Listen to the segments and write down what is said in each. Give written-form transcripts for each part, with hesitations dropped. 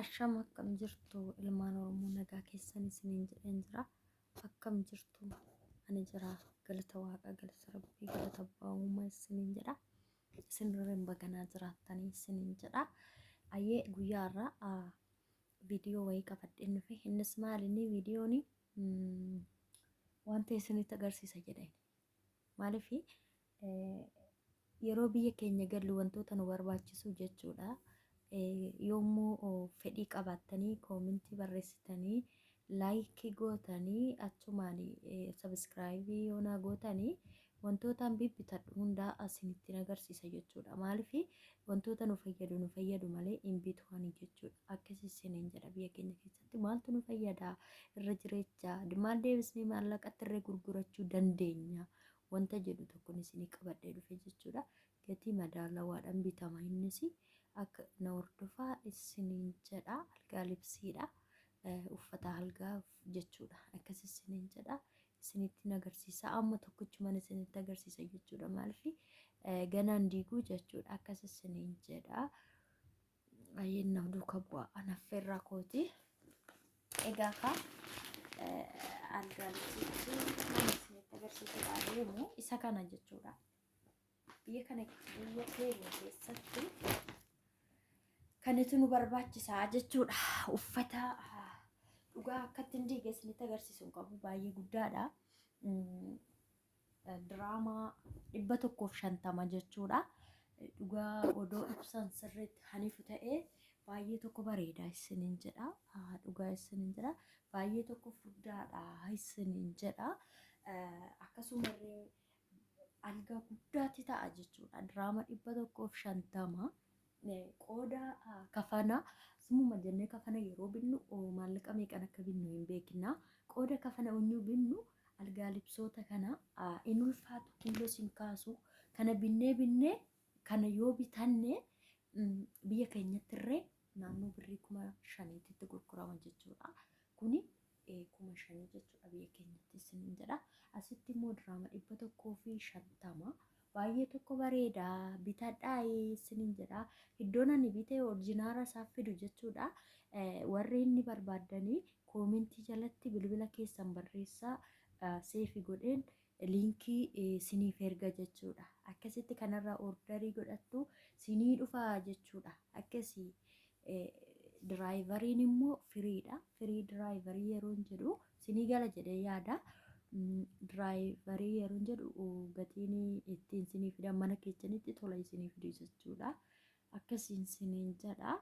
Ashama akkam jirtu ilmaan Oromoo nagaa keessan isiniin jedheen jira. Akkam jirtu ani jira galata waaqa galata rabbii galata abbaa uumaa isiniin jedha. Isin irreen baganaa jiraattanii isiniin jedha. Ayyee guyyaa irraa viidiyoo wayii qabadheen dhufe. Innis maal inni viidiyoon wanta isinitti agarsiisa jedheen. Maaliif yeroo biyya keenya gallu wantoota nu barbaachisu jechuudha. Yommuu fedhii qabaattanii koomintii barreessitanii laayikii gootanii achumaan sabiskiraayibii yoo naa gootanii wantootaan bibbitadhu hundaa asinittiin agarsiisa jechuudha. Maaliif wantoota nu fayyadu nu fayyadu malee hin bitu ani jechuudha. Akkasii isiniin jedha biyya keenya keessatti maaltu nu fayyada irra jireecha maal deebisnee maallaqatti irree gurgurachuu dandeenya wanta jedhu tokkon isinii qabadhee dhufe jechuudha. Gatii madaalawaadhaan bitama innis akka na hordofaa isiniin jedha. Algaa libsiidha. Uffata algaa jechuudha. Akkas isiniin jedha. Isinitti agarsiisa. Amma tokkichumaan isinitti agarsiisa jechuudha. Maaliif ganaan diiguu jechuudha. Akkas isiniin jedha. Baay'een na duuka bu'a. Anaffeerraa kooti. Egaa kaa algaa libsiitti isinitti agarsiisuudhaa deemu isa kana jechuudha. Biyya kana biyya keenya keessatti kanatu nu barbaachisaa jechuudha. Uffata dhugaa akkatti hin diige isinitti agarsiisu hin qabu baay'ee guddaadha. Diraamaa 150 jechuudha. Dhugaa odoo ibsan sirriitti hanifu ta'ee baay'ee tokko bareeda isiniin jedha. Dhugaa isiniin jedha. Baay'ee tokko furdaadha isiniin jedha. Akkasumallee algaa guddaatti ta'a jechuudha. Diraama 150 qooda kafana sumuma jennee kafana yeroo binnu maallaqa meeqan akka binnu hin beekna. Qooda kafana onyuu binnu algaa libsoota kana hin ulfaatu kiiloos hin kaasu. Kana binnee binnee kana yoo bitanne biyya keenyatti illee naannoo birrii 5,000tti gurgurama jechuudha. Kuni 5,000 jechuudha biyya keenyatti isiniin jedha. Asitti immoo diraama 150 baay'ee tokko bareeda bitadhaa isiniin jedha. Iddoon ani bite orjinaara isaa fidu jechuudha. Warri inni barbaaddanii koomentii jalatti bilbila keessan barreessaa seefi godheen liinkii siniif erga jechuudha. Akkasitti kanarraa ordarii godhattu sinii dhufa jechuudha. Akkasii diraayivariin immoo firiidha. Firii diraayivarii yeroon jedhu sinii gala jedhee yaada. Diraayivarii yeroon jedhu gatiin ittiin sinii fidan mana keessanitti tola isinii fidu jechuudha. Akkasiin siniin jedha.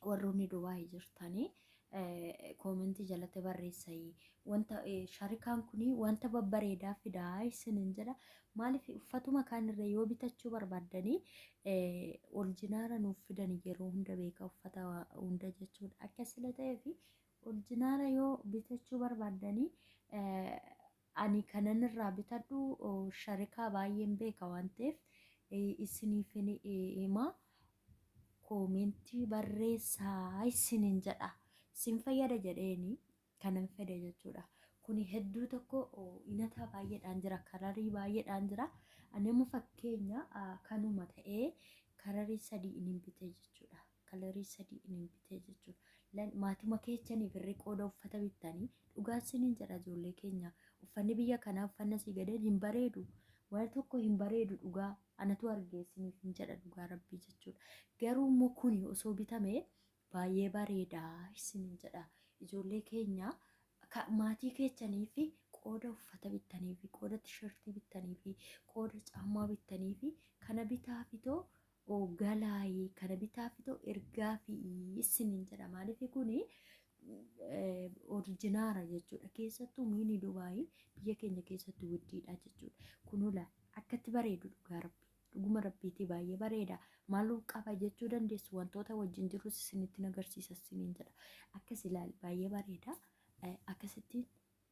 Warroonni Dubaay jirtanii koomentii jalatti barreessai wanta sharikaan kun wanta babbareedaa fidaa isinin jedha. Maaliif uffatuma kaanirra yoo bitachuu barbaaddanii orijinaala nuuf fidan yeroo hunda beeka uffata hunda jechuudha. Akka sila ta'eef orijinaala yoo bitachuu barbaaddanii ani kanan irraa bitadhu sharikaa baay'een beeka waan ta'eef isiniifin hima. Koomentii barreessaa isinin jedha. Sin fayyada jedheeni kanan fedhe jechuudha. Kuni hedduu tokko inataa baay'eedhaan jira, kararii baay'eedhaan jira. Ani amma fakkeenya kanuma ta'ee kararii sadii inin bitee jechuudha. Kalarii sadii inin bitee jechuudha. Lan maatima keechaniif irree qooda uffata bittanii dhugaa isiniin jedha ijoollee keenya. Uffanni biyya kanaa uffanni asii gadeen hin bareedu. Waan tokko hin bareedu dhugaa anatu argee isiniif hin jedha dhugaa rabbii jechuudha. Garuu immoo kuni osoo bitame baay'ee bareeda isiniin jedha. Ijoollee keenya maatii keechanii fi qooda uffata bittanii fi qooda tishertii bittanii fi qooda caammaa bittanii fi kana bitaa fitoo galaayii kana bitaa fitoo ergaa fi isiniin jedha. Maaliif kuni orijinaara jechuudha. Keessattuu miini Dubaayii biyya keenya keessatti wuddiidha jechuudha. Kunula akkatti bareedu dhugaa rabbi. Dhuguma rabbiitii baay'ee bareeda. Maaloo qaba jechuu dandeessu wantoota wajjin jirus isinitti agarsiisa isiniin jedha. Akkas ilaali baay'ee bareeda. Akkasittiin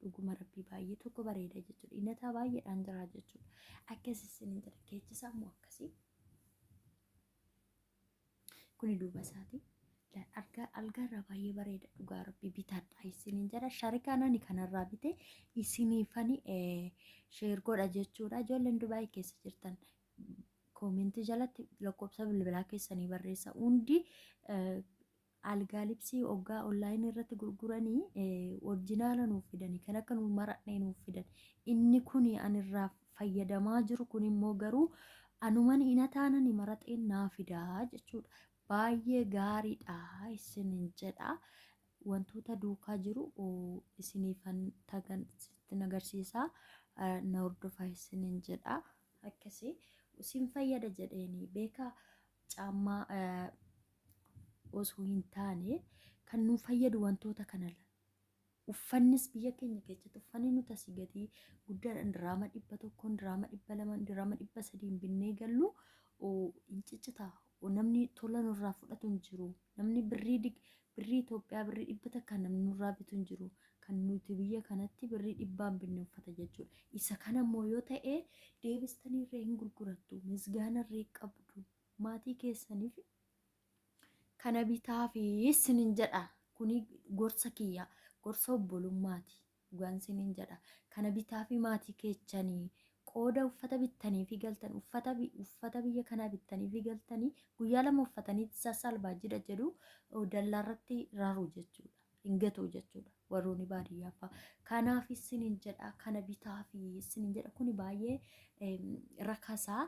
dhuguma rabbii baay'ee tokko bareeda jechuudha. Inataa baay'eedhaan jira jechuudha. Akkas isiniin jedha. Keechisaa immoo akkasii. Kuni duuba isaati. Argaa algaarraa baay'ee bareeda dhugaa rabbii bitadha isiniin jedha. Sharikaan ani kanarraa bite isiniifani sheer godha jechuudha. Ijoolleen Dubaay keessa jirtan koomentii jalatti lakkoofsa bilbilaa keessanii barreessa. Hundi Algaa libsii hoggaa onlaayinii irratti gurguranii orjinaala nuuf fidanii kan akka nu maradhee nuuf fidan. Inni kun ani irraa fayyadamaa jiru kun immoo garuu anuman hinataanani maraxeen naa fidaa jechuudha. Baay'ee gaariidha isinin jedha. Wantoota duukaa jiru isiniifan tagan sittin agarsiisa. Na hordofaa isinin jedha. Akkasii isin fayyada jedheeni beekaa caammaa osoo hin taane kan nu fayyadu wantoota kana. Uffannis biyya keenya keessatti uffanni nuti asii gatii guddaadhaan diraama 100n, diraama 200n, diraama 300n binnee gallu hin ciccita. Namni tola nurraa fudhatu hin jiru. Namni birrii Itoophiyaa birrii 100 namni nurraa bitu hin jiru. Kan nuti biyya kanatti birrii dhibbaan binne uffata jechuudha. Isa kana immoo yoo ta'e deebistanii irree hin gurgurattu. Misgaana irree qabdu. Maatii keessaniif kana bitaafi isinin jedha. Kuni gorsa kiyya, gorsa obbolummaati. Dhugaan isinin jedha. Kana bitaafi maatii keechanii qooda uffata bittanii fi galtan uffata biyya kanaa bittanii fi galtanii guyyaa lama uffatanii sassalbaajidha jedhu dallaarratti raru jechuudha. Hin gatu jechuudha. Warroonni baadiyyaa fa'a. Kanaaf isinin jedha kana bitaafi isinin jedha kuni baay'ee rakasaa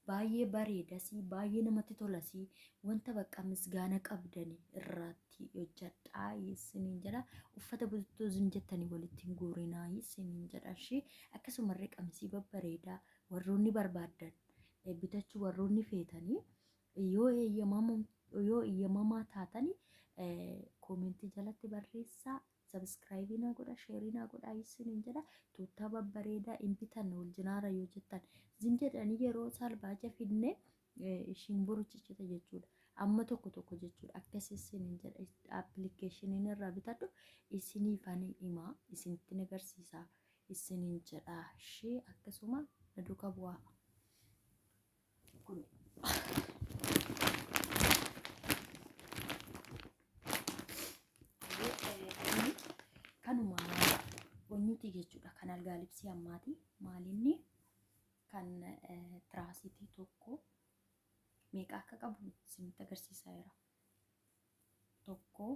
baay'ee bareedasii baay'ee namatti tolasii wanta bakka misgaana qabdani irratti hojjadhaa isiniin jedha. Uffata bututtuu zim jettanii walitti hin guurinaa isiniin jedha. Ishii akkasumarree qamisii babbareedaa warroonni barbaaddan bitachuu warroonni feetanii yoo eeyyamamaa taatani koomentii jalatti barreessaa. Sabiskiraayibii naa godha, sheerii naa godha isiniin jedha. Tuuttaa babbareedaa hin bitanne wal jinaara yoo jettan zim jedhanii yeroo saalbaaja fidne ishiin boru ciccita jechuudha. Amma tokko tokko jechuudha. Akkas isiniin jedha. Appilikeeshiniin irraa bitadhu isiniif ani himaa isinitti agarsiisa isiniin jedha. Ishee akkasuma na duukaa bu'aa. Kun kanuma onyuti jechuudha. Kan algaa libsii ammaati. Maalinni kan tiraasitii tokko meeqa akka qabu isinitti agarsiisaa jira. Tokko